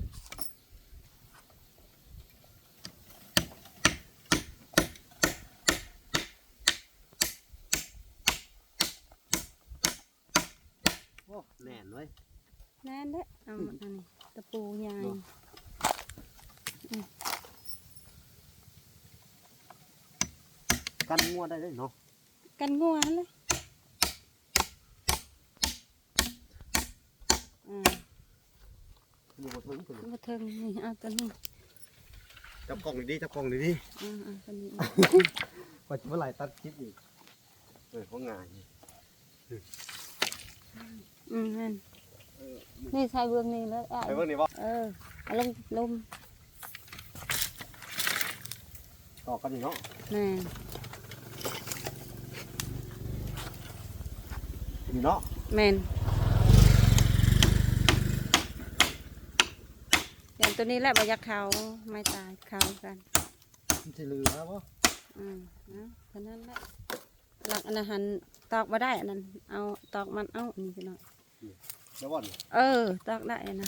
ໂອ້ ແໜ້ນເວີຍ ແໜ້ນເດ້. ເອົາອັນນີ້ ຕະປູໃຫຍ່ ເນາະ ອືມ ກັນງົວໄດ້ເດ້ເນາະ ກັນງົວຫັ້ນແຫຼະ. ອືມ ຢູ່ບໍ່ເຖິງ ບໍ່ເຖິງ ນີ້ ເອົາຕົວນີ້ ຈັບກ້ອງດີໆ ຈັບກ້ອງດີໆ. ອືມ ເອົາຕົວນີ້ ຂ້ອຍຊິບໍ່ໄລ່ຕັດຄລິບອີກ. ເອີ ຂອງງ່າຍ ອືມ ແມ່ນ ເອີ ນີ້ໃສ່ເບື້ອງນີ້ເລີຍ ໃສ່ເບື້ອງນີ້ບໍ່? ເອີ ເອົາລົງ ລົງ ຕອກກັນນີ້ເນາະ ແມ່ນ ນີ້ເນາະ ແມ່ນ ຢ່າງຕົວນີ້ແຫຼະບໍ່ຢາກເຂົ້າ ໄມ້ຕາຍເຂົ້າກັນ ມັນຊິເຫຼືອບໍ່? ອືມ ເອົາເທົ່ານັ້ນແຫຼະ. ຫຼັກອັນນັ້ນຫັ້ນຕອກບໍ່ໄດ້ ອັນນັ້ນເອົາຕອກມັດເອົາ ນີ້ພີ່ນ້ອງ ອືມ ໄດ້ບໍ່ນີ້? ເອີ ຕອກໄດ້ນະ.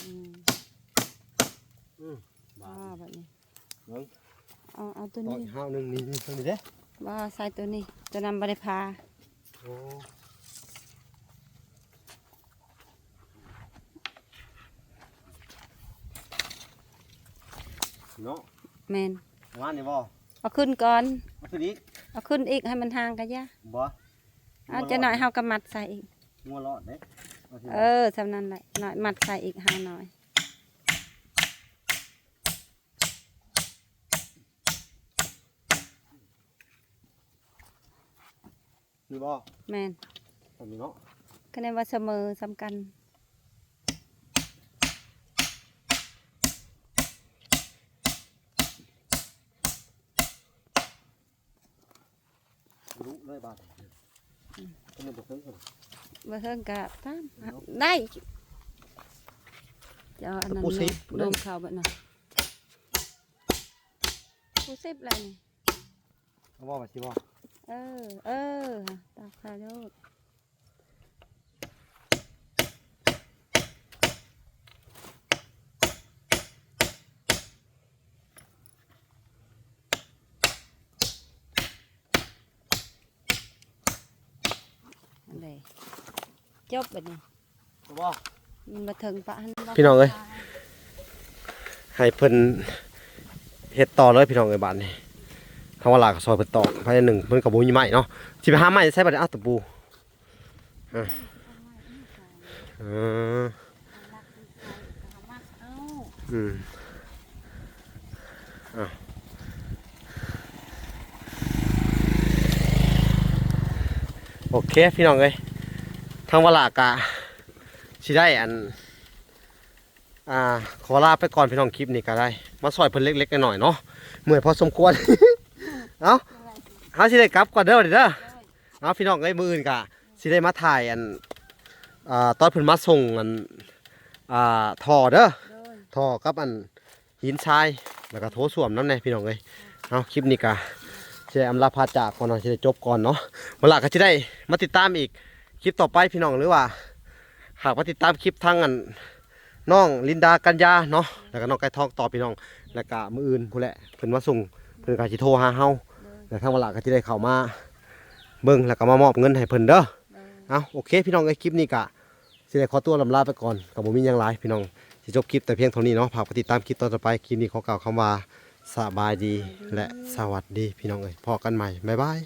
ອືມ ອືມ ບາດ ອ່າ ບາດນີ້ ເບິ່ງ ເອົາ ເອົາຕົວນີ້ ຕອກອີກຫ້າວໜຶ່ງ ນີ້ ນີ້ ຕົວນີ້ເດ້ ບໍ່ ໃສ່ຕົວນີ້ ຕົວນັ້ນບໍ່ໄດ້ຜ່າ. ໂອ້ ເນາະ ແມ່ນ ປະມານນີ້ບໍ່? ເອົາຂຶ້ນກ່ອນ ເອົາຂຶ້ນອີກ ເອົາຂຶ້ນອີກ ໃຫ້ມັນຫ່າງກະຢ່າ ບໍ່ ເອົາ ຈັ່ງໜ້ອຍເຮົາກໍມັດໃສ່ອີກ ງົວລອດເດ້ ເອີ ສ່ຳນັ້ນແຫຼະ ໜ້ອຍມັດໃສ່ອີກຫ້າໜ້ອຍ. ນີ້ບໍ່? ແມ່ນ ອັນນີ້ເນາະ ຄະແນນວ່າສະເໝີສ່ຳກັນ. ລຸເລີຍບາດນີ້ ອືມ ອັນນີ້ບໍ່ເຖິງ ບໍ່ເຖິງກະຕາມ ເນາະ ໄດ້ ຈະເອົາອັນນັ້ນ ຕະປູສິບ ລົງ ລົງເຂົ້າແບບນັ້ນ ປູສິບແລ້ວນີ້ ເອົາບໍ່ ວ່າຊິບໍ່ ເອີ ເອີ ຕາກໃສ່ໂລດ. ອັນໃດ ຈົບບາດນີ້ ບໍ່ ມັນບໍ່ເຖິງປະຫັ້ນບໍ່? ພີ່ນ້ອງເອີຍ ໃຫ້ເພິ່ນເຮັດຕໍ່ເລີຍພີ່ນ້ອງເອີຍ ບາດນີ້ ເຮົາວ່າຫຼາກກໍຊ່ອຍເພິ່ນຕອກ ພາຍໜຶ່ງເພິ່ນກໍບໍ່ມີໄມ້ເນາະ ຊິໄປຫາໄມ້ໃສບາດນີ້ ເອົາຕະປູ ອ່ະ ເອີ ອືມ ເອົາ ໂອເຄ ພີ່ນ້ອງເອີຍ ທາງວາລາກະຊິໄດ້ອັນ ອ່າ ຂໍລາໄປກ່ອນພີ່ນ້ອງ ຄລິບນີ້ກໍໄດ້ມາຊ່ອຍເພິ່ນເລັກໆນ້ອຍໆເນາະ ເມື່ອຍພໍສົມຄວນ ເອົ້າ ເຮົາຊິໄດ້ກັບກ່ອນເດີ ເດີ ເອົາ ພີ່ນ້ອງເອີຍ ມື້ອື່ນກະຊິໄດ້ມາຖ່າຍອັນ ອ່າ ຕອນເພິ່ນມາສົ່ງອັນ ອ່າ ທໍ່ເດີ ໂດຍ ທໍ່ກັບອັນຫີນຊາຍ ແລ້ວກະໂຖສ້ວມນຳແດ່ພີ່ນ້ອງເອີຍ. ເອົາ ຄລິບນີ້ກະຊິໄດ້ອຳລາພາຈາກກ່ອນເນາະ ຊິໄດ້ຈົບກ່ອນເນາະ ມື້ລະກະຊິໄດ້ມາຕິດຕາມອີກຄລິບຕໍ່ໄປພີ່ນ້ອງ ຫຼືວ່າຫາກມາຕິດຕາມຄລິບທາງອັນ ນ້ອງລິນດາ ກັນຍາເນາະ ແລ້ວກໍນ້ອງໄກ່ທອງຕໍ່ພີ່ນ້ອງ ແລ້ວກໍມື້ອື່ນພຸ້ນແຫຼະ ເພິ່ນມາສົ່ງ ເພິ່ນກໍຊິໂທຫາເຮົາ ແລ້ວທາງວາລະກໍຊິໄດ້ເຂົ້າມາເບິ່ງ ແລ້ວກໍມາມອບເງິນໃຫ້ເພິ່ນເດີ. ເອົາ ໂອເຄ ພີ່ນ້ອງເອີຍ ຄລິບນີ້ກໍຊິໄດ້ຂໍຕົວລຳລາໄປກ່ອນ ກໍບໍ່ມີຫຍັງຫຼາຍພີ່ນ້ອງ ຊິຈົບຄລິບແຕ່ພຽງເທົ່ານີ້ເນາະ ຝາກໄປຕິດຕາມຄລິບຕອນຕໍ່ໄປ ຄລິບນີ້ຂໍກ່າວຄຳວ່າ ສະບາຍດີ ແລະ ສະຫວັດດີ ພີ່ນ້ອງເອີຍ ພໍ້ກັນໃໝ່ ບາຍບາຍ.